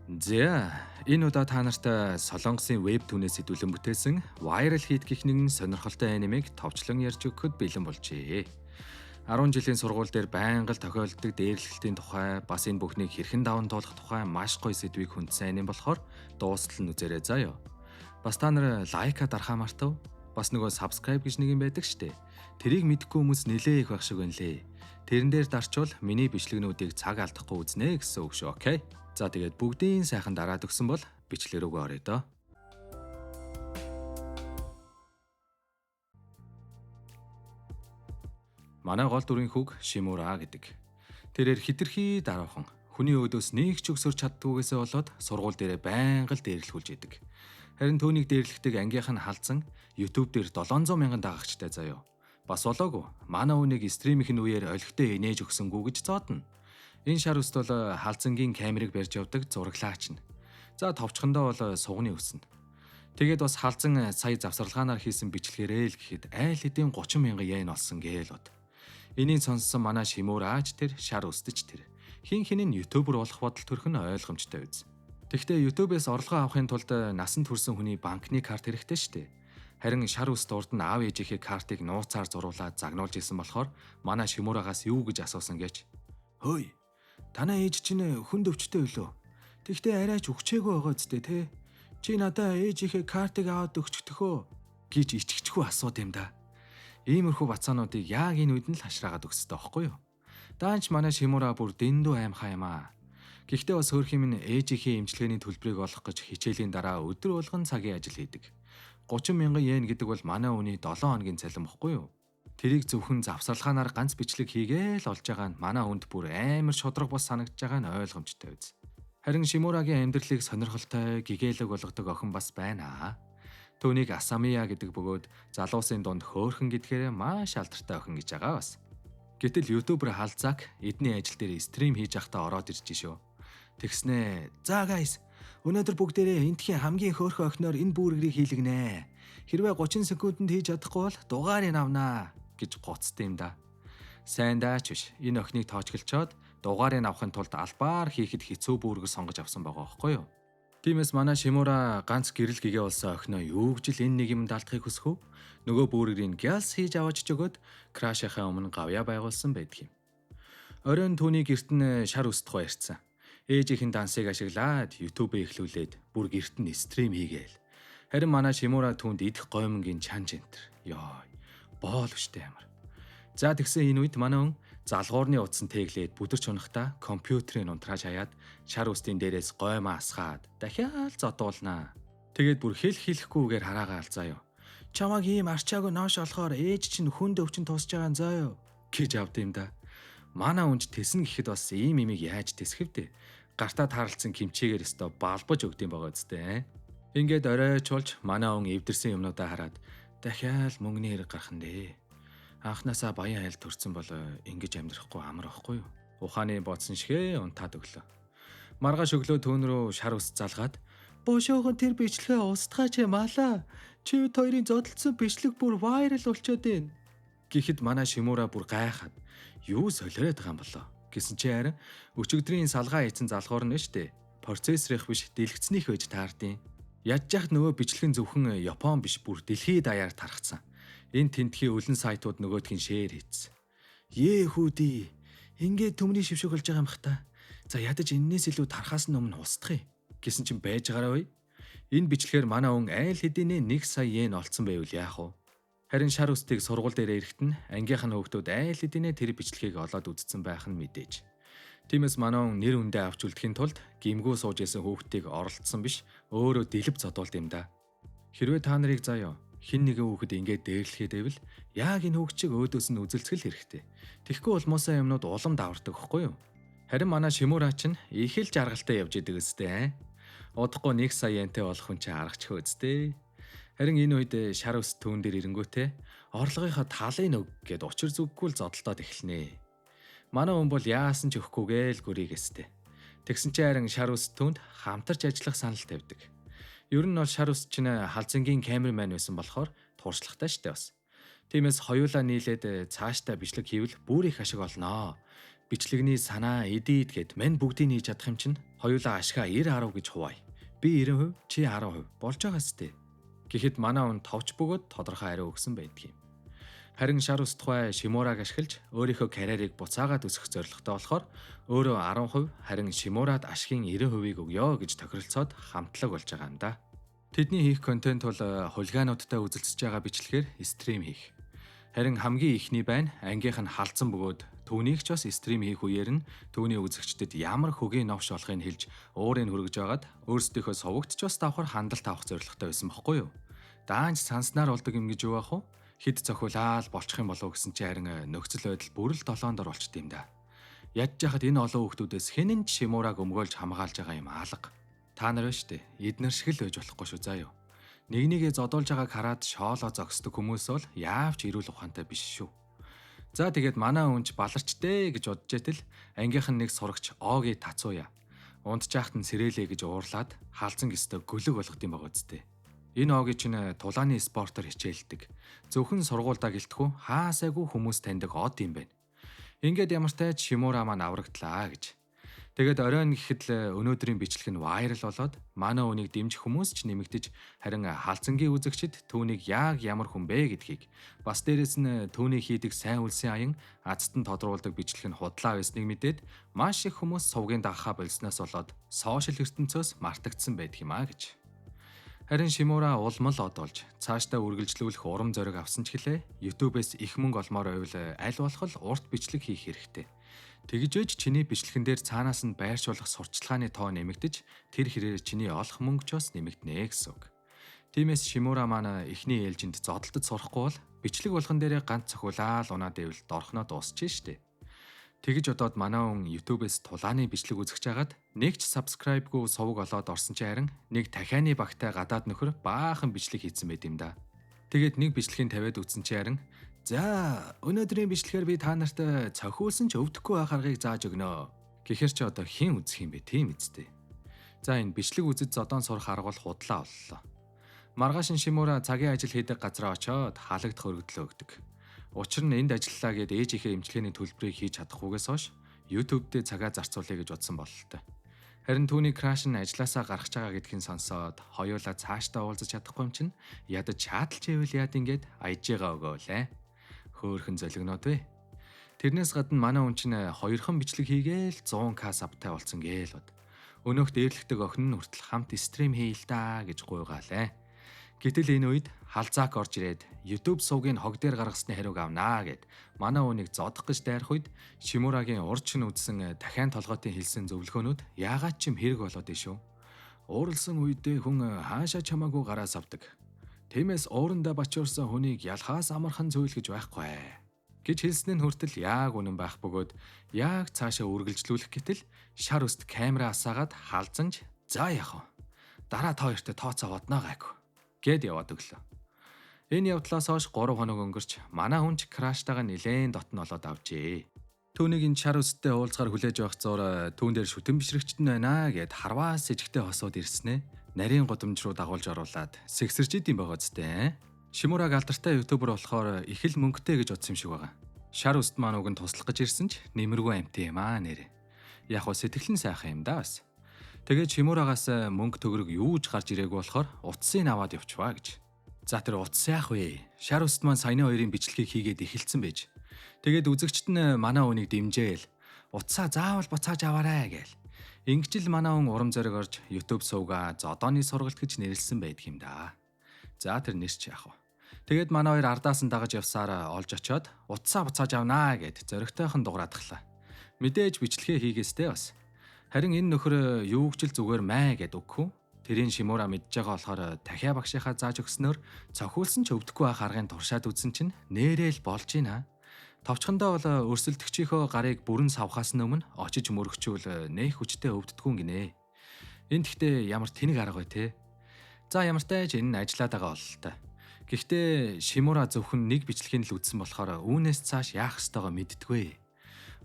За, энэ удаа та нарт Солонгосын webtoon-ээс сэдвлэн бүтээсэн Viral Hit гэх нэгэн сонирхолтой анимыг товчлон ярьж өгөхөд бэлэн болжээ. 10 жилийн сургууль дээр байнга л тохиолддог дээрлэхэлтийн тухай, бас энэ бүхнийг хэрхэн даван туулах тухай маш гоё сэдвийг хүндсэн аним болохоор дуустал нь үзээрэй заяа. Бас та нар like-аа дарахаа мартав. Бас нөгөө subscribe гэж нэг юм байдаг штэ. Тэрийг мэдэхгүй хүмүүс нэлээ их байх шиг байна лээ. Тэрэн дээр дарчвал миний бичлэгнүүдийг цаг алдахгүй үзнэ гэсэн үг шүү, okay? За, тэгээд бүгдийн сайхан дараад өгсөн бол бичлэг рүүгээ оръё доо. Манай гол дүрийн хүүг Шимура гэдэг. Тэрээр хитрхи даруухан, хүний өөдөөс нэг ч өгсөрч чаддгүйгээсээ болоод сургууль дээрээ байнга л дээрлэхүүлж идэг. Харин түүнийг дээрлэхдэг ангийнх нь халзан YouTube дээр 700 мянган дагагчтай заяо. Бас болоогүй. Манай үнийг stream-ийн үеэр олигтой инээж өгсөнгүү гэж зоодно. Энэ шар өст бол халзангийн камерыг барьж явдаг зураглаач нь. За, товчхондоо бол сугны өснө. Тэгээд бас халзан сая завсарлагаанаар хийсэн бичлэгээрээ л гэхэд айл хэдийн 30 мянган йен олсон гээл бод. Энийг сонссон манай Шимураач тэр, шар өстөж тэр. Хин хин нь YouTuber болох бодол төрөх нь ойлгомжтой биз. Тэгэхдээ YouTube-ээс орлогоо авахын тулд насанд хүрсэн хүний банкны карт хэрэгтэй шүү дээ. Харин шар өст урд нь аав ээжийнхээ картыг нууцаар зуруулаад загнуулж исэн болохоор манай Шимурагаас юу гэж асуусан гэж. "Хөөй, танай ээж чинь хүнд өвчтэй билүү? Тэгэхдээ арайч өгчээгүй байгаа зү тэ. Чи надаа ээжийнхээ картыг аваад өгчихдөхөө" гэж ичгэчгүй асууд юм да. Иймэрхүү бацаануудыг яг энэ үед нь л хашраагаад өгсөй байхгүй юу? Даанч манай Шимура бүр дэндүү аймхаа юм аа. Гэхдээ бас хөөрхий минь ээжийнхээ эмчилгээний төлбөрийг олох гэж хичээлийн дараа өдөр болгон цагийн ажил хийдэг. 30 мянган йен гэдэг бол манай үний 7 хоногийн цалин бохгүй юу? Тэрийг зөвхөн завсарлагаанаар ганц бичлэг хийгээл олж байгаа нь манай хүнд бүр амар шудраг бос санагдаж байгаа нь ойлгомжтой биз. Харин Шимурагийн амьдралыг сонирхолтой, гэгээлэг болгодог охин бас байна. Түүнийг Асамия гэдэг бөгөөд залуусын дунд хөөрхөн гэдгээр маш алдартай охин гэж байгаа бас. Гэтэл YouTuber Халзак эдний ажил дээр stream хийж байхдаа ороод ирж шүү. Тэгснээ, "За guys, өнөөдөр бүгдээрээ энтхийн хамгийн хөөрхөн охиноор энэ бүргэрийг хийлгэнэ. Хэрвээ 30 секундэд хийж чадахгүй бол дугаарыг авнаа" гэж гоцсон юм да. Сайн даач биш. Энэ охиныг тоочглчоод дугаарыг авахын тулд албаар хийхэд хэцүү бүргэр сонгож авсан байгаа байхгүй юу? Тиймээс манай Шимура ганц гэрэл гэгээ болсон охиноо юу гэж л энэ нэг юм даалтахыг хүсэх үү? Нөгөө бүргэрийг гялс хийж аваач өгөөд crush-ынхаа өмнө гавьяа байгуулсан байдаг юм. Оройн түүний гэрт нь шар өс тухай ярьсан. Ээжийнх нь дансыг ашиглаад YouTube-ээ эхлүүлээд бүр гэрт нь stream хийгээл. Харин манай Шимура түүнд идэх гоймонгийн чанж энтер. Йой, боол өштэй амар. За, тэгсэн энэ үед манай хүн залгуурны утсан тэглээд бүдэрч унахтаа компьютерийг унтрааж хаяад шар үстийн дээрээс гоймоо асгаад дахиад зодуулнаа. Тэгээд бүр хэл хэлэхгүйгээр хараагаа алзаа юу. "Чамааг ийм арчаагүй ноош олохоор ээж чинь хүнд өвчин тусч байгаа юм заа юу" гэж авд юм да. Манай хүнч тэсэн гэхэд бас ийм имийг яаж тэсэх вэ? Гартаа таарлцсан кимчигээр өстө балбаж өгд юм байгаа үстэй. Ингээд оройч болж манай хүн эвдэрсэн юмнуудаа хараад дахиад мөнгөний хэрэг гарах нь дээ. Анхнаасаа баян айл төрсэн бол ингэж амьдрахгүй амар байхгүй юу? Ухааны бодсон шигэ унтаад өглөө. Маргааш өглөө түүн рүү шар ус залгаад "Бошоохон тэр бичлэгээ устгаач малаа. Чи бид хоёрын зодолдсон бичлэг бүр viral болчоод байна" гэхэд манай Шимура бүр гайхаад юу солиороод байгаа юм болоо гэсэн чи харин өчигдрийн салгаа хийсэн залгуур нь штэ. Процессорых биш, дэлгэцнийх байж таардیں۔ Ядж яхад нөгөө бичлэг нь зөвхөн Япон биш, бүр дэлхийд даяар тархацсан. Энэ тентхийн өлөн сайтууд нөгөөдх нь share хийцсэн. Ее хүүдий. Ингээд төмний шившиг болж байгаа юм бах та. За, ядаж эннээс илүү тархаас нь өмнө устгах юм гэсэн чинь байж гараа үе. Энэ бичлэгээр манай хүн айл хэдийнэ 1 сая йен олцсон байвал яах вэ? Харин шар үстийг сургууль дээр ирэхэд нь ангийнх нь хүүхдүүд айл хэдийнэ тэр бичлэгийг олоод үзсэн байх нь мэдээж. Тиймээс манай хүн нэр хүндээ авч үлдэхин тулд гимгүү сууж исэн хүүхдийг оролцсон биш, өөрөө дэлб зодуулд юм да. Хэрвээ та нарыг заяа хин нэгэн хүүхэд ингээд дээрлэхэд байвал яг энэ хүүхд чиг өөдөөс нь үзэлцгэл хэрэгтэй. Тэгэхгүй бол муусаа юмнууд улам давардаг байхгүй юу? Харин манай Шимура чинь их л жаргалтай явж идэг өстэй. Удахгүй 1 сая йентэй болох хүн чинь аргач хөөцтэй. Харин энэ үед шар ус түүн дээр ирэнгүүтээ орлогынхоо талын өг гэд учир зүггүй л зодолдоод эхэлнэ. Манай хүн бол яасан ч өгөхгүйгээл гөрийгэстэй. Тэгсэн чинь харин шар ус түүнд хамтарч ажиллах санал тавьдаг. Ер нь бол шар ус чинь халзангийн камерман байсан болохоор туршлагатай штэ бас. Тиймээс хоёулаа нийлээд цаашдаа бичлэг хийвэл бүр их ашиг олноо. Бичлэгний санаа, edit гэд мань бүгдийг хийж чадах юм чинь Хоёулаа ашгаа 90 10 гэж хуваая. Би 90%, чи 10% болж байгаа сте. Гэхэд манай хүн товч бөгөөд тодорхой хариу өгсөн байдаг юм. Харин шар ус тухай Шимураг ашиглаж өөрийнхөө карьерийг буцаагаад өсгөх зорилготой болохоор өөрөө 10%, харин Шимурад ашигын 90%-ийг өгөө гэж тохиролцоод хамтлаг болж байгаа юм да. Тэдний хийх контент бол хулигануудтай үзэлцэж байгаа бичлэгээр stream хийх. Харин хамгийн ихний байна ангийнх нь халдсан бөгөөд түүнийг ч бас stream хийх үеэр нь түүний үзэгчдэд ямар хөгийн новш болохыг хэлж уурыг хүргэж байгаад өөрсдийнхөө сувагт ч бас давхар хандалт авах зорилготой байсан бохгүй юу? Даанч санснаар болдог юм гэж юу ах вэ? Хэд цохиулаал болчих юм болов гэсэн чи харин нөхцөл байдал бүрэл долоон дор болчт юм да. Ядж яхад энэ олон хүүхдүүдээс хэн нь ч Шимураг өмгөөлж хамгаалж байгаа юм алга. Та нар байна штэ. Эднэр шиг л байж болохгүй шүү заа юу. Нэг нэгээ зодуулж байгааг хараад шоолоо зогсдог хүмүүс бол яавч эрүүл ухаантай биш шүү. За тэгээд манай хүн ч баларчтэй гэж бодож итэл ангийнх нь нэг сурагч Оги Тацуя унтжаахт нь сэрээлээ гэж уурлаад хаалцан гистэй гөлөг болгох юм байгаа үсттэй. Энэ Оги чинь тулааны спортоор хичээлдэг. Зөвхөн сургуульдаа гэлтгүү хаасайгүй хүмүүс таньдаг од юм байна. Ингээд ямартай ч Шимура маань аврагдлаа гэж. Тэгээд оройн гэхэд л өнөөдрийн бичлэг нь viral болоод манай үнийг дэмжих хүмүүс ч нэмэгдэж харин халзангийн үзэгчид түүнийг яг ямар хүн бэ гэдгийг бас дээрэс нь түүний хийдэг сайн үйлсийн аян азтан тодруулдаг бичлэг нь худлаа байсныг мэдээд маш их хүмүүс сувгийн дагахаа болсноос болоод сошиал ертөнцөөс мартагдсан байдаг юм а гэж. Харин Шимура улмал од болж цаашдаа үргэлжлүүлэх урам зориг авсан ч гэлээ YouTube-ээс их мөнгө олмоор байвал аль болох л урт бичлэг хийх хэрэгтэй. Тэгж ээж чиний бичлэгэн дээр цаанаас нь байршуулах сурталчилгааны тоо нэмэгдэж тэр хэрээр чиний олох мөнгө ч бас нэмэгдэнэ гэсэн үг. Тиймээс Шимура маань эхний ээлжинд зодолдож сурахгүй бол бичлэг болгон дээрээ ганц цохиулаал унаад ивэл дорхноо дуусчих штэ. Тэгж бодоод манай хүн YouTube-ээс тулааны бичлэг үзэж хагаад нэг ч subscribe-гүй сувг олоод орсон чи харин нэг дахианы багтай гадаад нөхөр баахан бичлэг хийцэн байд юм да. Тэгээд нэг бичлэгийг тавиад үзсэн чи харин за өнөөдрийн бичлэгээр би та нарт цохиулсан ч өвдөхгүй байх аргыг зааж өгнө. Гэхэр чи одоо хэн үзэх юм бэ тийм үсттэй. За энэ бичлэг үзэж зодоон сурах арга бол худлаа боллоо. Маргааш нь Шимура цагийн ажил хийдэг газараа очиод халагдах өргөдлөө өгдөг. Учир нь энд ажиллалаа гэд ээжийнхээ эмчилгээний төлбөрийг хийж чадахгүйгээс хойш YouTube дээр цагаа зарцуулъя гэж бодсон бололтой. Харин түүний crush нь ажилласаа гаргаж байгаа гэдгийг сонсоод хоёулаа цаашдаа уулзах чадахгүй юм чинь ядаж чаталж ивэл яад ингээд аяжгаа өгөөлээ. Хөөхөн золигноод вэ. Тэрнээс гадна манай хүн чинь хоёрхан бичлэг хийгээл 100k sub тай болсон гээл бод. Өнөөх дээрлэгдэг охин нь хүртэл хамт stream хийл да гэж гуйгаалаа. Гэтэл энэ үед халзаак орж ирээд YouTube сувгийн хог дээр гаргасны хариуг авнаа гэд манай үнийг зодох гэж дайрах үед Шимурагийн урд чинь үзсэн дахиан толгойтын хэлсэн зөвлөгөөнүүд яагаад ч юм хэрэг болоод ишүү. Ууралсан үедээ хүн хаашаа чамаагүй гараас авдаг. Тиймээс уурандаа бачуурсан хүнийг ялхаас амархан зүйл гэж байхгүй гэж хэлсэн нь хүртэл яг үнэн байх бөгөөд яг цаашаа үргэлжлүүлэх гэтэл шар өст камера асаагаад халзанж за яах вэ? Дараа та хоёртой тооцоо бодноо гайгүй гэд яваад өглөө. Энэ явдлаас хойш 3 хоног өнгөрч манай хүн ч crush тайгаа нилээн дотн болоод авчээ. Түүнийг энэ шар өсттэй уулзгаар хүлээж авах зур түүн дээр шүтэн бишрэгчт нь байна гэд харваа сэжигтэй хосууд ирснэ. Нарийн гудамж руу дагуулж оруулаад сэгсэрч идэм байгаа зү. Шимураг алдартай YouTuber болохоор их л мөнгөтэй гэж бодсон юм шиг байгаа. Шар өст маань уг нь туслах гэж ирсэн ч нэмэргүй амтын юм аа нэрэ. Яг хөө сэтгэл нь сайхан юм да бас. Тэгээд Шимурагаас мөнгө төгрөг юу ч гарч ирээгүй болохоор утсыг аваад явчихваа гэж. За тэр утас яах вэ? Шар өст маань саяны хоёрын бичлэгийг хийгээд эхэлсэн байж. Тэгээд үзэгчд нь манай үнийг дэмжээл. Утсаа заавал буцааж аваарай гээл. Ингэж л манай хүн урам зориг орж YouTube сувгаа зодооны сургалт гэж нэрлсэн байдаг юм да. За тэр нэр чи яах вэ? Тэгээд манай хоёр ардаас нь дагаж явсаар олж очиод утсаа буцааж авнаа гэд зоригтойхон дуграадахлаа. Мэдээж бичлэгээ хийгээстэй бас. Харин энэ нөхөр юу ч л зүгээр маа гэд өгөхгүй. Тэрийн Шимура мэдж байгаа болохоор дахиа багшийнхаа зааж өгснөөр цохиулсан ч өвдөхгүй байх аргыг туршаад үзсэн чинь нээрэл болж гинэ. Товчхондоо бол өрсөлдөгчийнхөө гарыг бүрэн савхаас өмнө очиж мөрөгчүүл нэх хүчтэй өвддгүүн гинэ. Энэ тэгтээ ямар тэнэг арга вэ те? За ямартай ч энэ нь ажиллаад байгаа бололтой. Гэхдээ Шимура зөвхөн нэг бичлэгийг л үзсэн болохоор үүнээс цааш яах ёстойгоо мэддэггүй.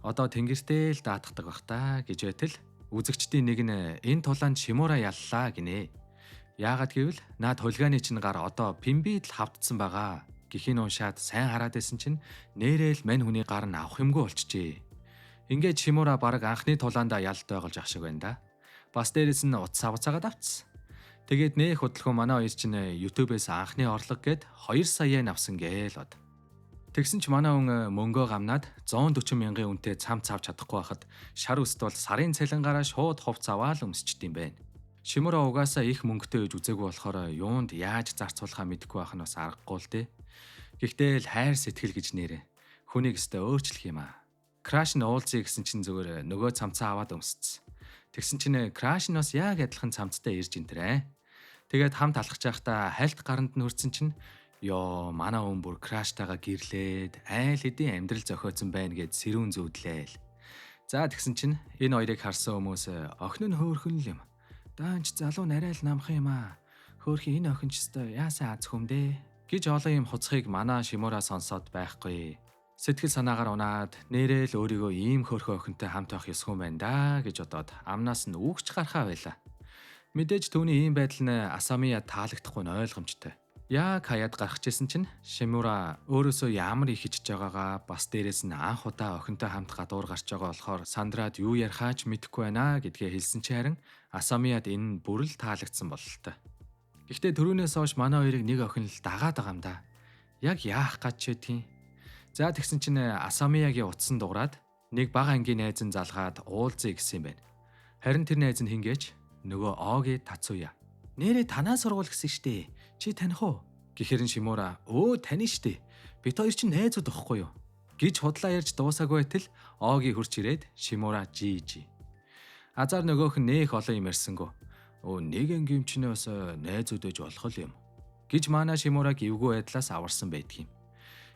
Одоо тэнгэртэй л даатгадаг бах та гэж байтал үзэгчдийн нэг нь энэ тулаанд Шимура яллаа гинэ. Яагаад гэвэл наад хулиганы чинь гар одоо пимбид л хавдсан байгаа. Гэхийн уншаад сайн хараад байсан чинь нээрэл мань хүний гар нь авах юмгүй болчихжээ. Ингээд Шимура бараг анхны тулаандаа ялалт байгуулж ах шиг байна да. Бас дээрэс нь утас авцаагаад авцсан. Тэгээд нэх хөдөлгөөн манай хоёр чинь YouTube-ээс анхны орлого гээд 2 сая yen авсан гээл бод. Тэгсэн ч манай хүн мөнгөө гамнаад 140 мянган үнэтэй цам цавч чадахгүй байхад шар үст бол сарын цалингаараа шууд хувц аваад өмсчт юм байна. Шимура угаасаа их мөнгөтэй гэж үзээгүй болохоор юунд яаж зарцуулахаа мэдэхгүй байх нь бас аргагүй л дээ. Гэхдээ л хайр сэтгэл гэж нэрэ. Хүнийг өстө өөрчлөх юм аа. Краш нь уулзъя гэсэн чинь зүгээр нөгөө цамцаа аваад өмссөн. Тэгсэн чинь краш нь бас яг адилхан цамцтай ирж энтрээ. Тэгээд хамт алхаж байхдаа хальт гаранд нь хүрсэн чинь ёо манай хүн бүр краштайгаа гэрлээд айл хэдийн амьдрал зохиоцсон байна гэд сэрүүн зүүдлээл. За тэгсэн чинь энэ хоёрыг харсан хүмүүс охин нь хөөрхөн л юм. Даанч залуу нарай л намхан юм аа. Хөөрхи энэ охин ч өстой яасан аз хүмдээ гэж олон юм хуцхыг манай Шимура сонсоод байхгүй. Сэтгэл санаагаар унаад нэрээ л өөрийгөө ийм хөөрхөн охинтой хамт байх ёсгүй юм байна да гэж бодоод амнаас нь үгч гарахаа байла. Мэдээж түүний ийм байдал нь Асамия таалагдахгүй нь ойлгомжтой. Яг хаяад гарах чийсэн чинь Шимура өөрөөсөө ямар их хичж байгаагаа бас дээрээс нь анх удаа охинтой хамт гадуур гарч байгаа болохоор сандраад юу ярихаа ч мэдэхгүй байна гэдгээ хэлсэн чи харин Асамияд энэ нь бүр л таалагдсан бололтой. Гэхдээ түрүүнээс хойш манай хоёрыг нэг охин л дагаад байгаа юм да. Яг яах гэж чийдгийг. За тэгсэн чинь Асамиягийн утсан дуграад нэг бага ангийн найз нь залгаад уулзъя гэсэн юм байна. Харин тэр найз нь хингээч нөгөө Оги Тацуя. Нэрээ танаа сургууль гэсэн штэ. Чи таних уу? Гэхэрэн Шимура өө тань штэ. Бид хоёр чинь найзууд байхгүй юу? Гэж худлаа ярьж дуусаагүй байтал Оги хурч ирээд Шимура жи. Азар нөгөөх нь нэх олон юм ярьсангүй. Өө нэг ангийн чинь бас найзууд байж болох л юм. Гэж манай Шимураг эвгүй байдлаас аварсан байдгийм.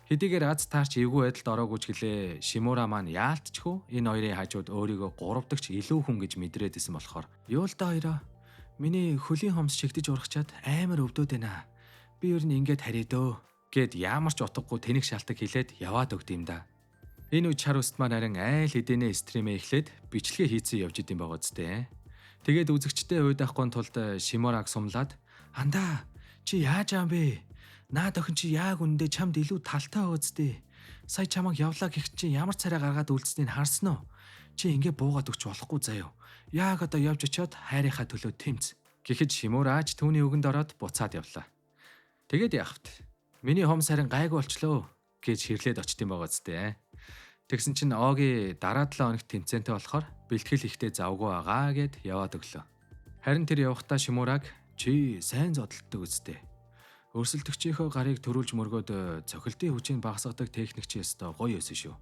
Хэдийгээр аз таарч эвгүй байдалд ороогүй ч гэлээ Шимура маань яалтчгүй энэ хоёрын хажууд өөрийгөө гурав дахь илүү хүн гэж мэдрээд исэн болохоор юу л да хоёроо миний хөлийн хомс шигдэж урахчаад амар өвдөд байна. Би ер нь ингээд харъя дөө гэд ямар ч утгагүй тэнэг шалтак хилээд яваад өгд юм да. Энэ үед шар үст маань харин айл хэдийнэ стримээ эхлээд бичлэгээ хийцэн явж идэм байгаа зү. Тэгээд үзэгчтэй уйдахгүй тулд Шимураг сумлаад андаа чи яаж аам бэ? Наад охин чи яг үндэ чамд илүү талтай байгаа зү. Сая чамайг явлаа гэх чинь ямар царай гаргаад үлдсэнийг харсан уу? Чи ингэ буугаад өгч болохгүй заяо. Яг одоо явж очиод хайрынхаа төлөө тэмц. Гэхэд Шимураач түүний үгэнд ороод буцаад явлаа. Тэгээд яах вэ? Миний хомс харин гайгүй болчлоо гэж хэрлээд очт юм байгаа зү. Тэгсэн чинь Оги дараа 7 хоногт тэмцээнтэй болохоор бэлтгэл ихтэй завгүй байгаа гэд яваад өглөө. Харин тэр явхдаа Шимураг чи сайн зодтолдог үстэй. Өрсөлдөгчийнхөө гарыг төрүүлж мөргөөд цохилтын хүчийг багасгадаг техник чи ёстой гоё байсан шүү.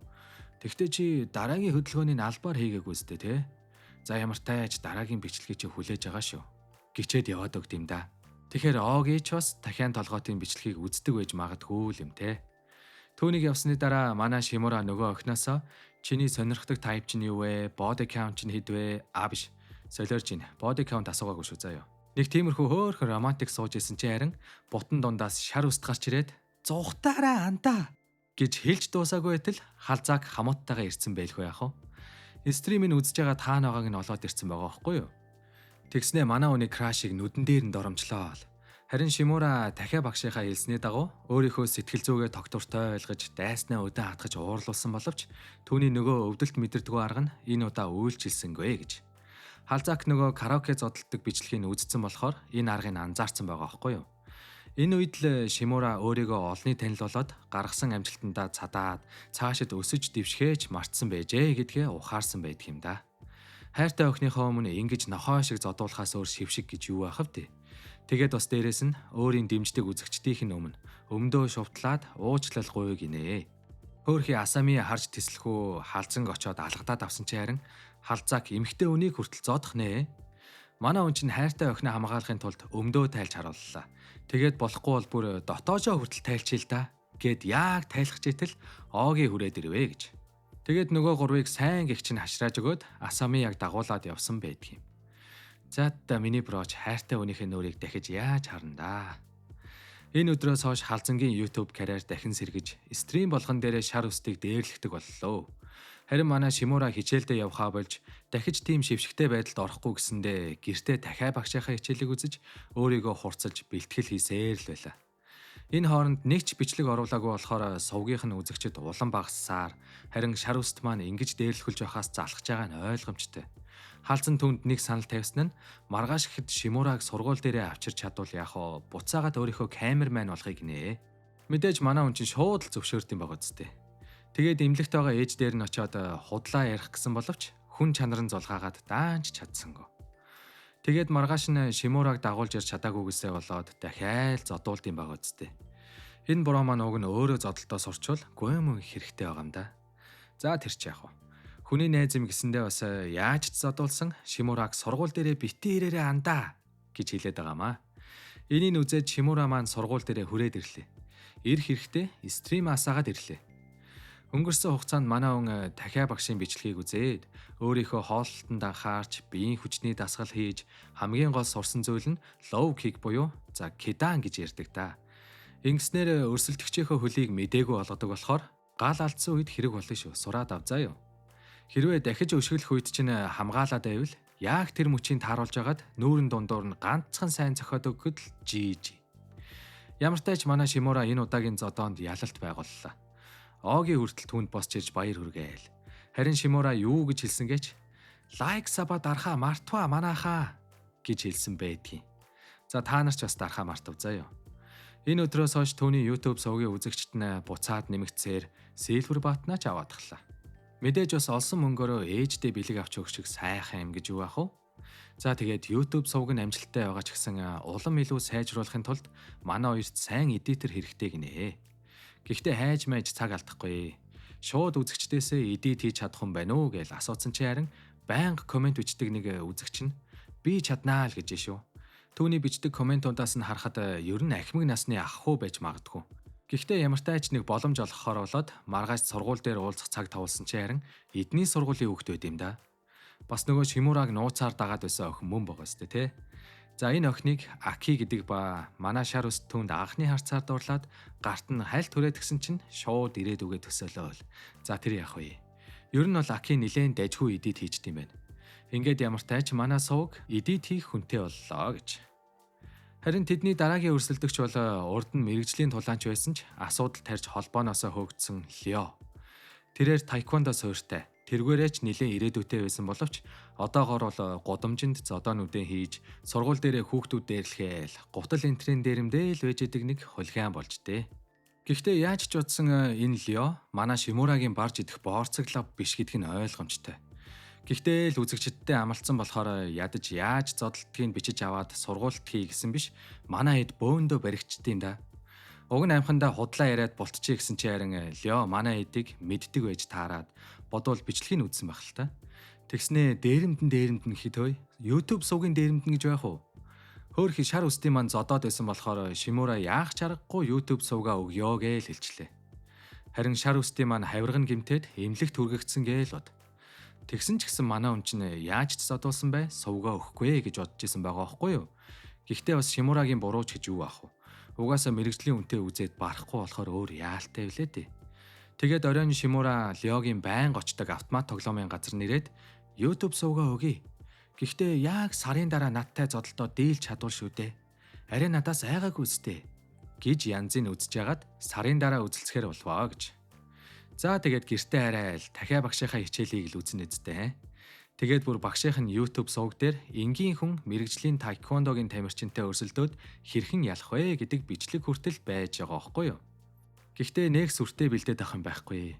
Тэгвэл чи дараагийн хөдөлгөөнийг албаар хийгээгүй үстэй те. За ямар тайж дараагийн бичлэгийг чи хүлээж байгаа шүү. Гिचээд яваад өгд юм да. Тэгэхээр Оги ч бас дахиан толгойтын бичлэгийг үздэг байж магадгүй л юм те. Түүнийг явсны дараа манай Шимура нөгөө охиноосоо чиний сонирхдаг type чинь юу вэ? Body count чинь хэд вэ? А биш. Солиорж ийн. Body count асуугаагүй шүү заяа. Нэг тиймэрхүү хөөхөн романтик сууж исэн чи харин бутан дундаас шар үст гарч ирээд зугатаараа андаа гэж хэлж дуусаагүй байтал халзааг хамууттайгаа ирсэн байлгүй яах вэ? Стримийг үзэж байгаа та нагааг нь олоод ирсэн байгаа байхгүй юу? Тэгснээ манай үний крашийг нүдэн дээр нь доромжлоо. Харин Шимура дахиа багшийнхаа хэлсний дагуу өөрийнхөө сэтгэл зүгээ тогтвортой ойлгож дайснаа өдөө хатгаж уурлуулсан боловч түүний нөгөө өвдөлт мэдэрдгүү арга нь энэ удаа үйлчилсэнгүй гэж. Халзак нөгөө караоке зодтолдог бичлэгийг үзсэн болохоор энэ аргыг анзаарсан байгаа байхгүй юу? Энэ үед л Шимура өөрийгөө олонний танил болоод гаргасан амжилтандаа цадаад цаашид өсөж дэвшихээ ч мартсан байжээ гэдгээ ухаарсан байдаг юм да. Хайртай охиныхоо өмнө ингэж нохой шиг зодуулахаас өөр шившиг гэж юу байх вэ? Тэгээд бас дээрэс нь өөрийн дэмждэг үзэгчдийнх нь өмнө өмдөө шувтлаад уучлал гуй гинэ. Хөөхий Асами харж тэслэхүү халзанг очоод алгадаад авсан чи харин халзаак эмхтэй үнийг хүртэл зодох нэ. Манай хүн чинь хайртай охиноо хамгаалахын тулд өмдөө тайлж харууллаа. Тэгээд болохгүй бол бүр дотоожоо хүртэл тайлчил та гэд яг тайлах читэл Оги хүрээд ирвэ гэж. Тэгээд нөгөө гурвыг сайн гих чинь хашрааж өгөөд Асами яг дагуулад явсан байдгийм. За та миний брооч хайртай хүнийхээ нүрийг дахиж яаж харна да. Энэ өдрөөс хойш Халзангийн YouTube карьер дахин сэргэж стрим болгон дээрээ шар өстийг дээрлэхдэг боллоо. Харин манай Шимура хичээлдээ явхаа болж дахиж тийм шившигтэй байдалд орохгүй гэсэндээ гэртээ дахиа багшийнхаа хичээлийг үзэж өөрийгөө хурцлж бэлтгэл хийсээр л байлаа. Энэ хооронд нэг ч бичлэг оруулаагүй болохоор сувгийнх нь үзэгчид улам багассаар харин шар үст маань ингэж дээрлэхүүлж байхаас залхаж байгаа нь ойлгомжтой. Хаалцан түнд нэг санал тавьсан нь маргааш гэхэд Шимураг сургууль дээрээ авчирч чадвал яах вэ? Буцаагаад өөрийнхөө камерман болохыг гинэ. Мэдээж манай хүн чинь шууд л зөвшөөрд юм байгаа үстэй. Тэгээд эмнэлэгт байгаа ээж дээр нь очиод худлаа ярих гэсэн боловч хүн чанар нь зулгаагаад даанч чадсангүй. Тэгээд маргааш нь Шимураг дагуулж ярьж чадаагүйгээсээ болоод дахиад зодуулд юм байгаа үстэй. Энэ буруу маань уг нь өөрөө зодолдоо сурчвал гуймөн хэрэгтэй байгаа юм да. За тэр чи яах вэ? Хүний найз юм гэсэндээ бас яаж ч зодуулсан Шимураг сургууль дээрээ битээ ирээрээ андаа гэж хэлээд байгаамаа. Энийг үзээд Шимура маань сургууль дээрээ хүрээд ирлээ. Ирэх эрэхтэй стрим асаагаад ирлээ. Өнгөрсөн хугацаанд манай хүн дахиа багшийн бичлэгийг үзээд өөрийнхөө хооллолтонд анхаарч биеийн хүчний дасгал хийж хамгийн гол сурсан зүйл нь low kick буюу за кедан гэж ярьдаг да. Ингэснээр өрсөлдөгчийнхөө хөлийг мдээгүй болгодог болохоор гал алдсан үед хэрэг болно шүү. Сураад ав заа юу. Хэрвээ дахиж өшөглөх үед чинь хамгаалаад байвал яг тэр мөчийг тааруулж агаад нүүрэн дундуур нь ганцхан сайн зохиод өгөхөд л жиж. Ямар ч тач манай Шимура энэ удаагийн зодоонд ялалт байгууллаа. Огийн хүртэл түүнд босч ирж баяр хүргээл. Харин Шимура юу гэж хэлсэн гэж like sub аа дарахаа мартваа манайхаа гэж хэлсэн байдгийн. За та нар ч бас дарахаа мартав заа юу. Энэ өдрөөс хойш түүний YouTube сувгийн үзэгчд нь буцаад нэмэгдсээр Silver button-аа ч аваадахлаа. Мэдээж бас олсон мөнгөөрөө ээждээ бэлэг авч өгөх шиг сайхан юм гэж юу ах вэ? За тэгээд YouTube сувг нь амжилттай байгаа ч гэсэн улам илүү сайжруулахын тулд манай хоёрт сайн editor хэрэгтэй гинэ. Гэхдээ хайж майж цаг алдахгүй. Шууд үзэгчдээсээ edit хийж чадах юм байна уу гэж асуусан чи харин байнга comment бичдэг нэг үзэгч нь би чаднаа л гэж шүү. Түүний бичдэг comment уудаас нь харахад ер нь ахмаг насны ах хүү байж магадгүй. Гэхдээ ямар тач нэг боломж олгохоор болоод маргааш сургууль дээр уулзах цаг товлсон чи харин эдний сургуулийн хүүхэд байд юм да. Бас нөгөө Шимураг нууцаар дагаад байсан охин мөн байгаа сте тий. За энэ охиныг Аки гэдэг ба манай шар ус түүнд анхны харцаар дурлаад гарт нь хальт хүрээд гисэн чинь шууд ирээд үгээ төсөөлөөл. За тэр яах вэ? Ер нь бол Аки нилээн дажгүй edit хийжт юм байна. Ингээд ямар тач манай сувг edit хийх хүнтэй боллоо гэж. Харин тэдний дараагийн өрсөлдөгч бол урд нь мэрэгжлийн тулаанч байсан ч асуудал тарьж холбооноосоо хөөгдсөн Лео. Тэрээр таеквондо суурьтай. Тэргээрээ ч нэлээд ирээдүйтэй байсан боловч одоогор бол гудамжинд зодоонуудын хийж сургууль дээрээ хүүхдүүд дээрлэхэл гутал энтрийн дээрэмдээ л байж идэг нэг хулиган болж дээ. Гэхдээ яаж ч утсан энэ Лео манай Шимурагийн барж идэх боорцоглоо биш гэдг нь ойлгомжтой. Гэхдээ л үзэгчдтэй амлалцсан болохоор ядаж яаж зодолдгийг бичиж аваад сургуульд хий гэсэн биш манай хэд бөөндөө баригчдیں да. Уг нь амхандаа худлаа яриад болтчихъя гэсэн чи харин Лео манай эдийг мэддэг байж таарад бодвол бичлэгийг үзсэн байх л та. Тэгснээ дээрэмдэн дээрэмдэн гэхэд хөөе YouTube сувгийн дээрэмдэн гэж байх уу? Хөөхи шар үстийн маань зодоод байсан болохоор Шимура яах чаргагүй YouTube сувгаа өгөө гээл хэлчлээ. Харин шар үстийн маань хавирган гимтээд эмнэлэгт хүргэгдсэн гээл бод. Тэгсэн ч гэсэн манай хүн чинь яаж ч зодуулсан бай сувгаа өгөхгүй гэж бодож исэн байгаа байхгүй юу? Гэхдээ бас Шимурагийн бурууч гэж юу аах вэ? Угаасаа мэрэгжлийн үнтэй үзээд барахгүй болохоор өөр яалтай билээ дээ. Тэгээд оройн Шимура Леогийн байнга очдог автомат тоглоомын газар нэрээд YouTube сувгаа өгье. Гэхдээ яг сарын дараа надтай зодолдоо дийлж чадвал шүү дээ. Арай надаас айгаагүй үстэй гэж янзын үзэж ягаад сарын дараа үзэлцэхэр болвоо гэж. За тэгээд гэртээ арай л дахиа багшийнхаа хичээлийг л үзнэ үсттэй. Тэгээд бүр багшийнх нь YouTube сувг дээр энгийн хүн мэрэгжлийн таеквондогийн тамирчинтай өрсөлдөөд хэрхэн ялах вэ гэдэг бичлэг хүртэл байж байгаа аахгүй юу? Гэхдээ нэг сүртэй бэлдээд авах юм байхгүй.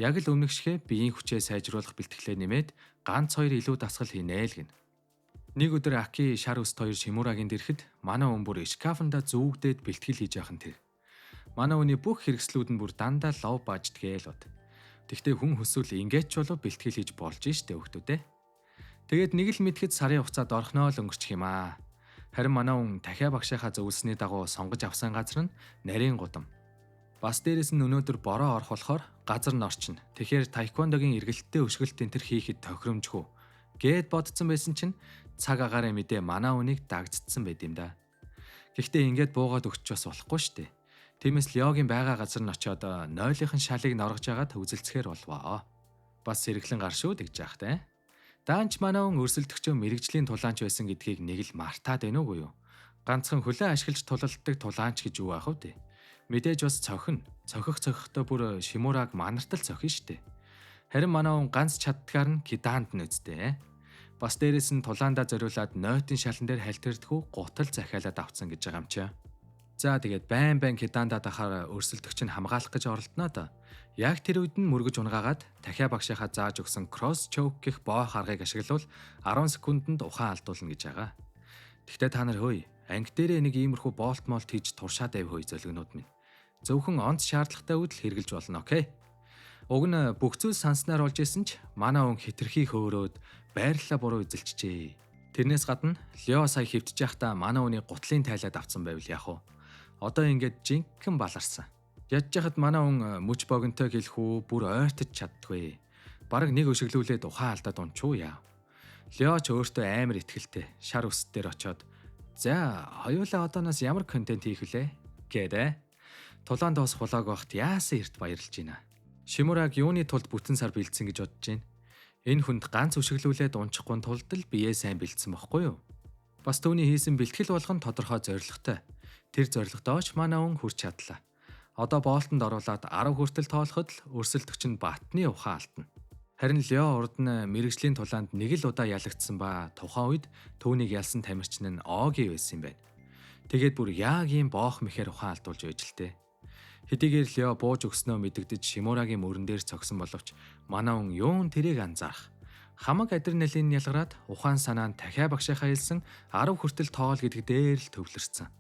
Яг л өмнөх шигэ биеийн хүчээ сайжруулах бэлтгэлээ нэмээд ганц хоёр илүү дасгал хийнэ л гин. Нэг өдөр Аки шар өст хоёр Шимурагийн дэрхэд манай хүн бүр шкафанда зүүгдээд бэлтгэл хийж яхан тэр. Манай хүний бүх хэрэгслүүд нь бүр дандаа low budget гээл бод. Тэгтээ хүн хөсвөл ингээд ч болов бэлтгэл хийж болж штэ хүүхдүүдээ. Тэгээд нэг л мэдхэд сарын хугацаанд орхноо л өнгөрчих юм аа. Харин манай хүн дахиа багшийнхаа зөвлөсний дагуу сонгож авсан газар нь нарийн гудам. Бас дээрэс нь өнөөдөр бороо орох болохоор газар нь орчино. Тэгэхээр таеквондогийн эргэлттэй өшгөлт энэ төр хийхэд тохиромжгүй гээд бодсон байсан чинь цаг агаарын мэдээ манай хүнийг дагдцсан байд юм да. Гэхдээ ингээд буугаад өгч бас болохгүй штэ. Тиймээс Леогийн байгаа газар нь очиод нойлынхан шалыг норгож агаад үзэлцэхээр болвоо. Бас сэргэлэн гар шүү тэгж яах те. Даанч манай хүн өрсөлдөгчөө мэрэгжлийн тулаанч байсан гэдгийг нэг л мартаад байна уугүй юу? Ганцхан хөлөө ашиглаж тулалддаг тулаанч гэж юу аах вэ? Мэдээж бас цохино. Цохих цохихдоо бүр Шимураг манартал цохино штэ. Харин манай хүн ганц чаддгаар нь киданд нь үсттэй. Бас дээрэс нь тулаандаа зориулаад нойтын шалан дээр халтирдгүү гутал захиалаад авцсан гэж байгаа юм чи. За тэгээд байн байн кидандаад ахаар өрсөлдөгч нь хамгаалах гэж оролдоно доо. Яг тэр үед нь мөргөж унгаагаад дахиа багшийнхаа зааж өгсөн cross choke гэх боох аргыг ашиглавал 10 секундэд ухаан алдуулна гэж байгаа. Гэхдээ та нар хөөе, анги дээрээ нэг иймэрхүү болт молт хийж туршаад байв хөөе зөлгөнүүд минь. Зөвхөн онц шаардлагатай үед л хэрэгжилж болно, okay? Уг нь бүх зүйл санснаар болж исэн ч манай хүн хитрхи хөөрөөд байрлалаа буруу эзэлчихжээ. Тэрнээс гадна Лео сая хөвтөж байхдаа манай хүний гутлын тайлаад авцсан байвал яах вэ? Одоо ингээд жинхэнэ баларсан. Ядж яхад манай хүн мөч богинтой хэлэх үү бүр ойртож чаддгүй. Бараг нэг өшөглүүлээд ухаан алдаад унчуу яа. Лео ч өөртөө амар итгэлтэй шар үс дээр очоод "За, хоёулаа одооноос ямар контент хийх вүлээ?" гэдэг. Тулаан дуусах vlog багт яасан эрт баярлж байна. Шимураг юуны тулд бүтэн сар бэлдсэн гэж бодож байна. Энэ хүнд ганц өшөглүүлээд унчихгүй тулд л биеэ сайн бэлдсэн бохгүй юу? Бас түүний хийсэн бэлтгэл болгон тодорхой зорилготой. Тэр зорилгодоо ч манай хүн хүрч чадлаа. Одоо боолтонд оруулаад 10 хүртэл тоолоход л өрсөлдөгч нь Батны ухаан алдна. Харин Лео урд нь мэрэгжлийн тулаанд нэг л удаа ялагдсан ба тухайн үед түүнийг ялсан тамирчин нь Оги байсан юм байна. Тэгээд бүр яг ийм боох мэхээр ухаан алдуулж байж л тээ. Хэдийгээр Лео бууж өгснөө мэдэгдэж Шимурагийн мөрөн дээр цогсон боловч манай хүн юун тэрийг анзаарах. Хамаг адреналин ялгараад ухаан санаа нь дахиа багшийнхаа хэлсэн 10 хүртэл тоол гэдэг дээр л төвлөрсөн.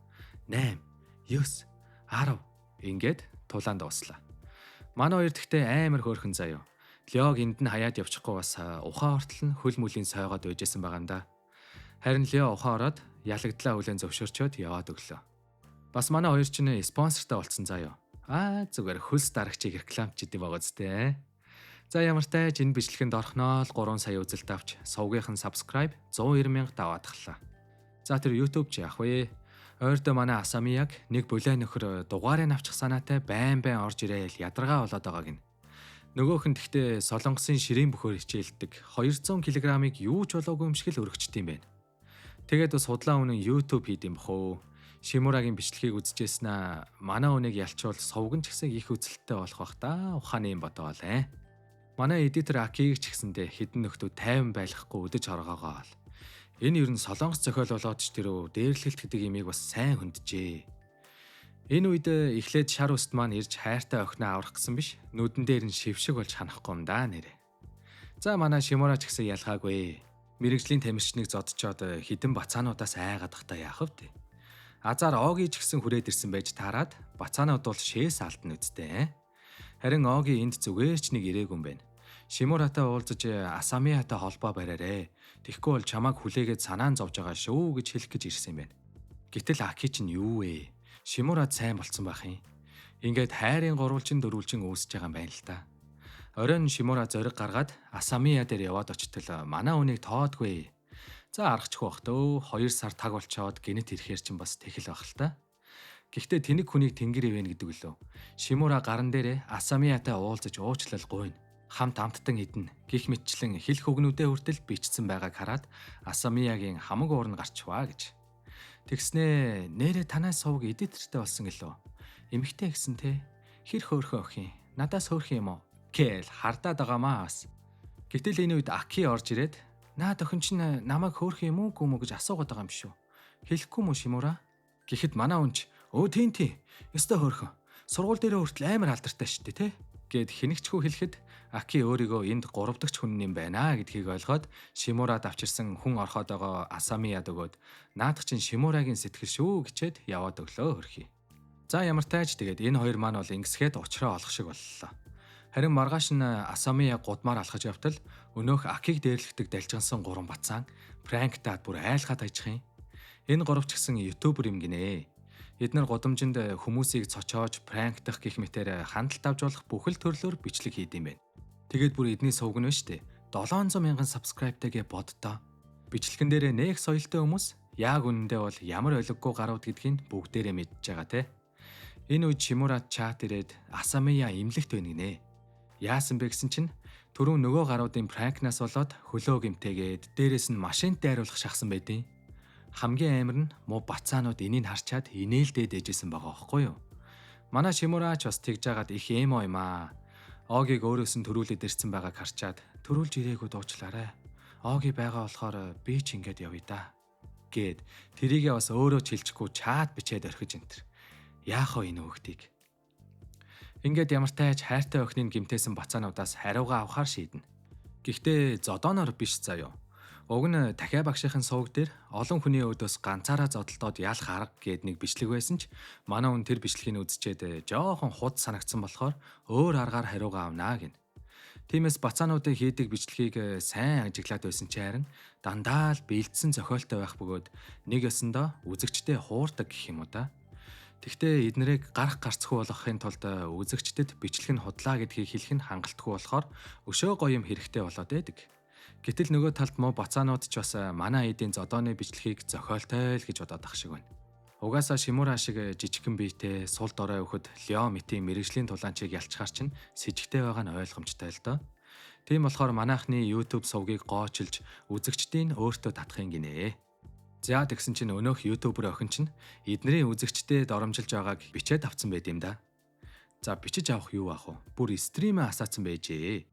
8, 9, 10 ингээд тулаан дууслаа. Манай хоёр тэгтээ амар хөөрхөн заяо. Леог энд нь хаяад явчихгүй бас ухаан ортол нь хөл мүлийн сойгоод байжсэн байгаа юм да. Харин Лео ухаан ороод ялагдлаа хүлэн зөвшөөрчөөд яваад өглөө. Бас манай хоёр чинь спонсортой болцсон заяо. Аа зүгээр хөлс дарагчийг рекламч идэв байгаа зү. За ямар тааж энэ бичлэгэнд орохноо л 3 сая үзэлт авч сувгийнх нь subscribe 190 мянга даваадахлаа. За тэр YouTube чи яах вэ? Ойрдоо манай Асамияг нэг булаа нөхөр дугаарыг авчих санаатай байн байн орж ирээл ядаргаа болоод байгааг нь. Нөгөөх нь тэгтээ Солонгосын ширийн бөхөр хичээлдэг 200 кг-ыг юу ч болоогүй юм шиг л өргөчт юм байна. Тэгээд бас судлаа үнэн YouTube хийд юм бах уу? Шимурагийн бичлэгийг үзчихсэн аа манай үнийг ялчвал сувган ч гэсэн их үзэлттэй болох бах та ухааны юм бодоол ээ. Манай editor Акиг ч гэсэндээ хідэн нөхдөө 50 байлгахгүй өдөж хоргоогоол. Энэ ер нь Солонгос зохиол болоод ч тэр дээрлэлт гэдэг имийг бас сайн хөндөжээ. Энэ үед эхлээд шар үст маань ирж хайртай охиноо аврах гэсэн биш нүдэн дээр нь шившиг болж ханахгүй юм да нэрэ. За манай Шимура ч гэсэн ялгаагүй. Мэрэгжлийн тамирчныг зодчоод хідэн бацаануудаас айгаад тахта яах вэ? Азар Оги ч гэсэн хүрээд ирсэн байж таарад бацаанууд бол шээс алдна үсттэй. Харин Оги энд зүгээр ч нэг ирээгүй юм байна. Шимуратай уулзаж Асамиятай холбоо бариарэ. Тэгэхгүй бол чамааг хүлээгээд санаан зовж байгаа шүү гэж хэлэх гэж ирсэн юм байна. Гэтэл Аки чинь юу вэ? Шимурад сайн болцсон байх юм. Ингээд хайрын гурвалжин дөрвөлжин үүсэж байгаа юм байна л та. Оройн Шимура зориг гаргаад Асамия дээр яваад очтол манай үнийг тоодгүй. За аргачих бах дөө 2 сар таг болчоод гинэт ирэхээр чинь бас тэгэл байх л та. Гэхдээ тэнэг хүнийг тэнгэр ивэн гэдэг лөө. Шимура гаран дээрээ Асамиятай уулзаж уучлал гуйна. Хамт амттан идэнэ. Гих мэтчлэн хэлэх үгнүүдээ хүртэл бичсэн байгааг хараад Асамиягийн хамаг уурн гарчваа гэж. Тэгснээ нэрээ танаас сувг editor тэй болсон гэлөө. Эмэгтэй гэсэн те. Хэр хөөрхөн охин. Надаас хөөрхөн юм уу? Гээл хардаад байгаамаа бас. Гэтэл энэ үед Аки орж ирээд наад охин чинь намайг хөөрхөн юм уу гүм үү гэж асуугаад байгаа юм шүү. Хэлэхгүй мүү Шимура? Гэхэд манай хүн ч өө тийм тийм. Ёстой хөөрхөн. Сургууль дээрээ хүртэл амар алдартай шүү дээ, тэ? Гэд хэнэгчхүү хэлэхэд Аки өөрийгөө энд 3 дахь хүн юм байна гэдгийг ойлгоод Шимурад авчирсан хүн орхоод байгаа Асамияд өгөөд наадах чинь Шимурагийн сэтгэл шүү гэчээд яваад өглөө хөрхий. За ямар тааж тэгээд энэ хоёр маань бол ингэсгээд уучраа олох шиг боллоо. Харин маргааш нь Асамия гудмаар алхаж явтал өнөөх Акиг дээрлэхдэг далжгансан 3 бацаан prank таад бүр айлгаад ажих юм. Энэ гурав ч гэсэн YouTuber юм гинэ. Эднэр гудамжинд хүмүүсийг цочоож prank тах гих мэтээр хандлт авч болох бүхэл төрлөөр бичлэг хийд юм байна. Тэгээд бүр эдний сувг нь шүү дээ. 700 мянган subscribe тэйгээ боддоо. Бичлэгэн дээрээ нээх соёлтой хүмүүс яг үнэндээ бол ямар ойлгохгүй гарууд гэдгийг бүгдээрээ мэдж байгаа те. Энэ үед Шимура чат ирээд Асамия имлэгт байна гинэ. Яасан бэ гэсэн чинь түрүүн нөгөө гаруудын prank наас болоод хөлөө гимтээгээд дээрээс нь машинд дайруулах шахсан байдیں۔ Хамгийн амар нь муу бацаанууд энийг харчаад инээлдээд ээжсэн байгаа аахгүй юу? Манай Шимураач бас тэгж жагаад их эмо юм аа. Огийг өөрөөс нь төрүүлээд ирсэн байгааг харчаад төрүүлж ирээгүй дуучлаарай. Оги байгаа болохоор би ч ингэж явъя да гэд тэрийгээ бас өөрөө ч хэлчихгүй чат бичээд орхиж энтер. Яах вэ энэ хүүхдийг? Ингээд ямар тааж хайртай охиныг гимтээсэн бацаануудаас хариугаа авахар шийднэ. Гэхдээ зодооноор биш заяо. Уг нь дахиа багшийн сувг дээр олон хүний өөдөөс ганцаараа зодолдоод ялах арга гээд нэг бичлэг байсан ч манай хүн тэр бичлэгийг үзчихэд жоохон худ санагдсан болохоор өөр аргаар хариугаа авнаа гин. Тиймээс бацаануудын хийдэг бичлэгийг сайн ажиглаад байсан чи харин дандаа л бэлдсэн зохиолтой байх бөгөөд нэг ёсондоо үзэгчтэй хуурдаг гэх юм уу да. Тэгтээ эднэрийг гарах гарцгүй болгохын тулд үзэгчдэд бичлэг нь худлаа гэдгийг хэлэх нь хангалтгүй болохоор өшөө гоё юм хэрэгтэй болоод байдаг. Гэтэл нөгөө талд муу бацаанууд ч бас манай эдийн зодооны бичлэгийг зохиолтой л гэж бодоод ах шиг байна. Угаасаа Шимура шиг жижигхэн биетэй сул дорой өхөд Лео мэтийн мэрэгжлийн тулаанчийг ялчхаар чинь сэжигтэй байгаа нь ойлгомжтой л доо. Тийм болохоор манайхны YouTube сувгийг гоочилж үзэгчдийн өөртөө татах юм гинэ. За тэгсэн чинь өнөөх YouTuber охин чинь эднэрийн үзэгчдэд доромжилж байгааг бичээд авцсан байт юм да. За бичиж авах юу аах вэ? Бүр стрим асаацсан байжээ.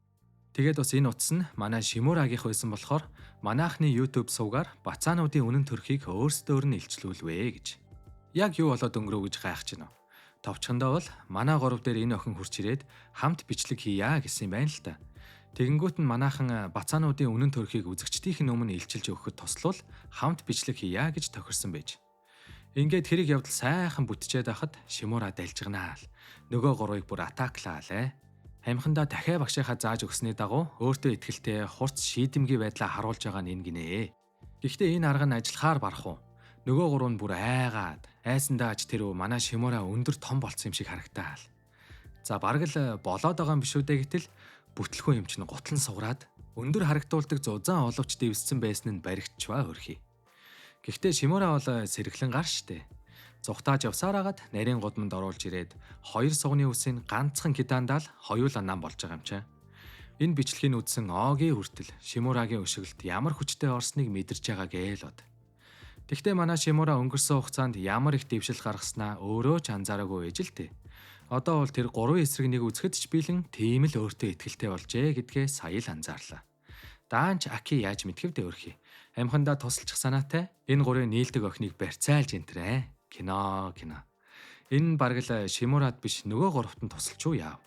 Тэгээд бас энэ утас нь манай Шимурагийнх байсан болохоор манайхны YouTube сувгаар бацаануудын үнэн төрхийг өөрсдөөр нь илчлүүлвэ гэж. Яг юу болоод өнгөрөв гэж гайхаж байна. Товчхондоо бол манай гурав дээр энэ охин хурч ирээд хамт бичлэг хийя гэсэн юм байна л та. Тэгэнгүүт нь манайхан бацаануудын үнэн төрхийг үзэгчдийн өмнө илчилж өгөхөд туслуул хамт бичлэг хийя гэж тохирсон байж. Ингээд хэрэг явдал сайхан бүтчээд байхад Шимура далжигнаа л. Нөгөө гурвыг бүр атаклаа лээ. Амхандаа дахиа багшийнхаа зааж өгсөний дагуу өөртөө ихтгэлтэй хурц шийдэмгий байдлаа харуулж байгаа нь энэ гинэ. Гэхдээ энэ арга нь ажиллахаар барах уу? Нөгөө гурав нь бүр айгаад айсандаа аж тэр манай Шимура өндөр том болцсон юм шиг харагтаал. За бараг л болоод байгаа юм биш үү дээ гэтэл бүтлэхүүн юм чинь гутлан сугараад өндөр харагдуулдаг зузаан оловч дэвссэн байсан нь баригдчваа хөрхий. Гэхдээ Шимура бол сэргэлэн гар штэ. Зүхтааж явсаар агаад нарийн гудамд оруулж ирээд хоёр сугны үсийг ганцхан кидандаал хоёулаа нам болж байгаа юм чаа. Энэ бичлэгийг үзсэн Огийн хүртэл Шимурагийн өшөглөлт ямар хүчтэй орсныг мэдэрч байгаа гээл бод. Тэгтээ манай Шимура өнгөрсөн хугацаанд ямар их дэвшил гаргаснаа өөрөө ч анзаараагүй байж л тээ. Одоо бол тэр гурван эсрэг нэг үзэхэд ч бэлэн тийм л өөртөө итгэлтэй болжээ гэдгээ сая л анзаарлаа. Даанч Аки яаж мэдхэв дээ өрхий. Амхандаа тусалчих санаатай энэ гурвын нийлдэг охиныг барьцаалж энтрээ. Кино кино. Энэ нь бараг л Шимурад биш нөгөө гуравт нь тусалч уу яав.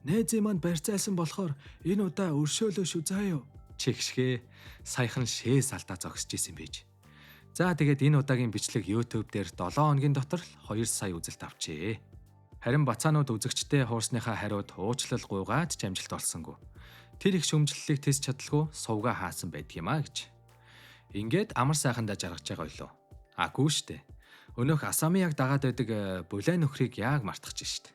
Найзын маань барьцаалсан болохоор энэ удаа өршөөлөө шүү заа юу. Чигшгээ саяхан шээс алдаа зогсож исэн байж. За тэгээд энэ удаагийн бичлэг YouTube дээр 7 хоногийн дотор л 2 сая үзэлт авчээ. Харин бацаанууд үзэгчтэй хуурсныхаа хариуд уучлал гуйгаад ч амжилт олсонгүй. Тэр их шүмжлэлийг тэс чадалгүй сувга хаасан байдаг юм а гэж. Ингээд амар сайхандаа жаргаж байгаа ойлоо. Аагүй штэ. Өнөөх Асамияг дагаад байдаг булай нөхрийг яг мартах штэ.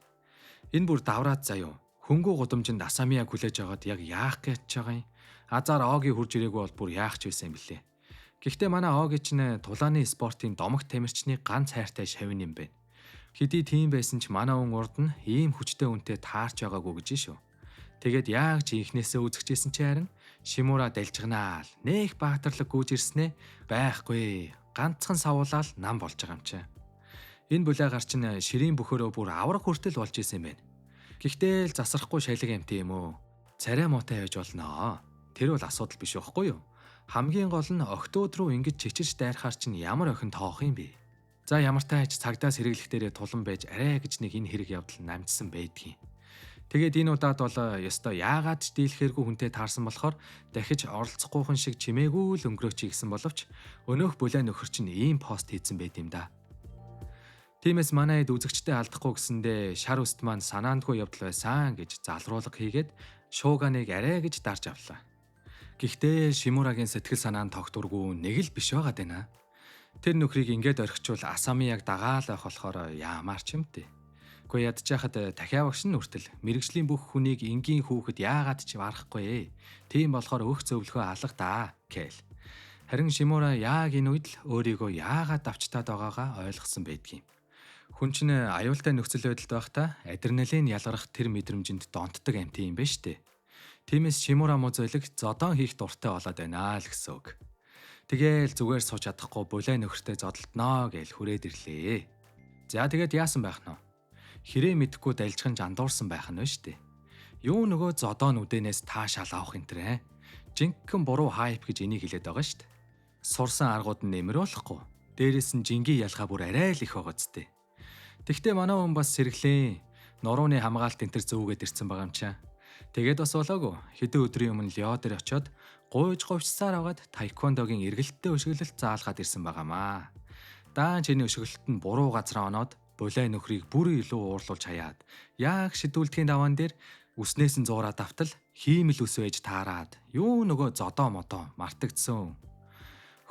Энэ бүр давраад заяо. Хөнгүү гудамжинд Асамияг хүлээж аваад яг яах гэж байгаа юм. Азар Оги хурж ирээгүй бол бүр яах ч байсан юм бэлээ. Гэхдээ манай Оги чинь тулааны спортын домогт тамирчны ганц хайртай шавин юм байна. Хэдий тийм байсан ч манай хүн урд нь ийм хүчтэй үнтэй таарч байгаагүй гэж шүү. Тэгээд яг ч инхнээсээ үзэхжсэн чи харин Шимура далжигнаа л нэх баатарлаг гүйж ирснээ байхгүй. Ганцхан савуулаад нам болж байгаа юм чи. Энэ булаагаар чинь ширийн бөхөрөө бүр авраг хүртэл болж исэн юм байна. Гэхдээ л засрахгүй шалиг амт юм уу? Царай муутай байж болноо. Тэр бол асуудал биш байхгүй юу? Хамгийн гол нь октод руу ингэж чичирч дайрахаар чинь ямар охин тоох юм бэ? За ямар тааж цагдаа сэргэлэх дээрээ тулан байж арай гэж нэг энэ хэрэг явдал намжсан байдгийн. Тэгээд энэ удаад бол ёстой яагаад ч дийлэхэргүй хүнтэй таарсан болохоор дахиж оролцохгүйхэн шиг чимээгүй л өнгөрөөчий гэсэн боловч өнөөх булаа нөхөр чинь ийм пост хийсэн байт юм да. Тиймээс манай хэд үзэгчтэй алдахгүй гэсэндээ шар үст маань санаандгүй явдал байсан гэж залруулга хийгээд шууганыг арай гэж дарж авлаа. Гэхдээ Шимурагийн сэтгэл санаа нь тогтургүй нэг л биш байгаа даа. Тэр нөхрийг ингээд орхичвол Асами яг дагаал байх болохоор яамаар ч юм те. Гэхдээ ядчихад дахиа багш нь хүртэл мэрэгжлийн бүх хүнийг энгийн хүүхэд яагаад ч барахгүй. Тийм болохоор өөх зөвлөхөө алга даа гээл. Харин Шимура яг энэ үед л өөрийгөө яагаад давчтаад байгаагаа ойлгосон байдгийм. Хүн чинь аюултай нөхцөл байдалд байхдаа адреналин ялгарах тэр мэдрэмжинд донтдог амт юм байна штэ. Тиймээс Шимура муу зойлог зодон хийх дуртай болоод байна л гэсэн үг. Тэгээл зүгээр сууж чадахгүй булай нөхөртэй зодолтноо гэж хүрээд ирлээ. За тэгээд яасан байх нь вэ? Хэрээ мэдхгүй далжхан жандуурсан байх нь вэ штэ. Юу нөгөө зодоо нүдэнээс таашаал авах энэ. Жинхэнэ буруу hype гэж энийг хэлээд байгаа шүү дээ. Сурсан аргууд нь нэмэр болохгүй. Дээрээс нь жингийн ялгаа бүр арай л их байгаа зү. Тэгтээ манай хүн бас сэргэлэн. Нурууны хамгаалт энэ төр зүүгээд ирсэн байгаа юм чаа. Тэгээд бас болоогүй. Хэдэн өдрийн өмнө Лео дээр очиод гуйж говьчсаар аваад таеквондогийн эргэлттэй өшөглөлт заалгаад ирсэн байгаамаа. Даан чиний өшөглөлт нь буруу газар оноод булай нөхрийг бүр илүү уурлуулж хаяад яг шидүүлдэхийн даваан дээр үснээс нь зуураад автал хиймэл ус байж таарад юу нөгөө зодоо модоо мартагдсан.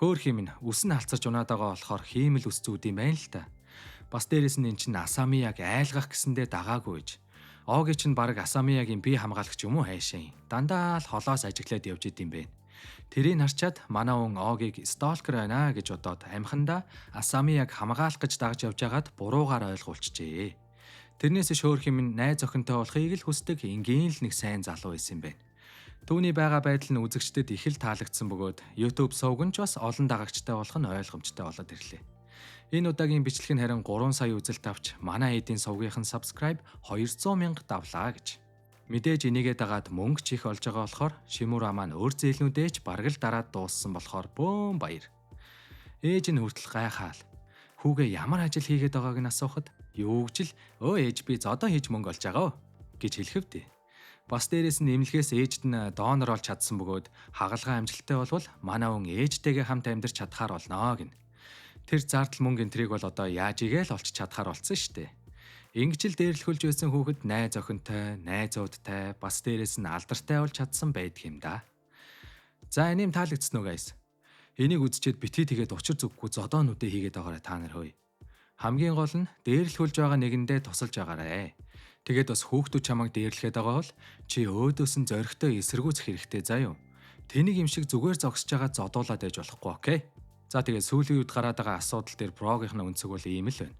Хөөх юм нь үс нь халцарч унаад байгаа болохоор хиймэл ус зүүд юм байна л та. Бас дээрэс нь эн чинь Асамияг айлгах гэсэндээ дагаагүй гэж. Оги чинь баг Асамиягийн бие хамгаалагч юм уу хайшин. Дандаа л холоос ажиглаад явж идэм бэ. Тэрийг харчаад манай хүн Огийг stalker байна гэж бодоод амхандаа Асамияг хамгаалах гэж дагаж явж байгаад буруугаар ойлгуулчихжээ. Тэрнээс шөөх юм нь найз охинтой болохыг л хүсдэг энгийн л нэг сайн залуу байсан юм байна. Түүний байгаа байдал нь үзэгчдэд их л таалагдсан бөгөөд YouTube сувг нь ч бас олон дагагчтай болох нь ойлгомжтой болоод ирлээ. Энэ удаагийн бичлэг нь харин 3 сая үзэлт авч манай эдийн сувгийнх нь subscribe 200 мянга давлаа гэж. Мэдээж энийгээ дагаад мөнгө ч их олж байгаа болохоор Шимура маань өөр зээлнүүдээ ч бараг л дараад дууссан болохоор бөөн баяр. Ээж нь хүртэл гайхаал. Хүүгээ ямар ажил хийгээд байгааг нь асуухад юу гэж л өө ээж би зодоо хийж мөнгө олж байгаа гэж хэлэхэв дээ. Бас дээрээс нь эмнэлгээс ээжд нь донор олж чадсан бөгөөд хагалгаа амжилттай болвол манай хүн ээжтэйгээ хамт амьдарч чадхаар болно гэнэ. Тэр зардал мөнгө энтрийг бол одоо яаж игээл олж чадхаар болцсон шүү дээ. Ингэж л дээрлэхүүлж байсан хүүхэд найз охинтой, найзуудтай, бас дээрээс нь алдартай болж чадсан байдаг юм да. За энэ юм таалагдсан уу guys? Энийг үзчихэд бити тэгээд учир зүггүй зодоонуудээ хийгээд байгаарай та нар хөөе. Хамгийн гол нь дээрлэхүүлж байгаа нэгэндээ тусалж байгаарэ. Тэгээд бас хүүхдүүд чамайг дээрлэхэд байгаа бол чи өөдөөс нь зоригтой эсэргүүцэх хэрэгтэй заа юу. Тэнийг юм шиг зүгээр зогсож байгаа зодуулаад байж болохгүй okay. За тэгээд сүүлийн үед гараад байгаа асуудал дээр брогийнх нь өнцөг бол ийм л байна.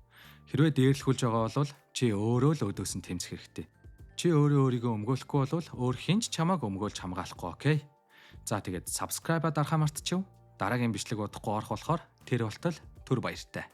Хэрвээ дээрлэхүүлж байгаа бол чи өөрөө л өөдөөс нь тэмцэх хэрэгтэй. Чи өөрөө өөрийгөө өмгөөлөхгүй бол өөр хэн ч чамайг өмгөөлж хамгаалахгүй okay. За тэгээд subscribe-а дарахаа мартчихв. Дараагийн бичлэг удахгүй орох болохоор тэр болтол түр баяртай.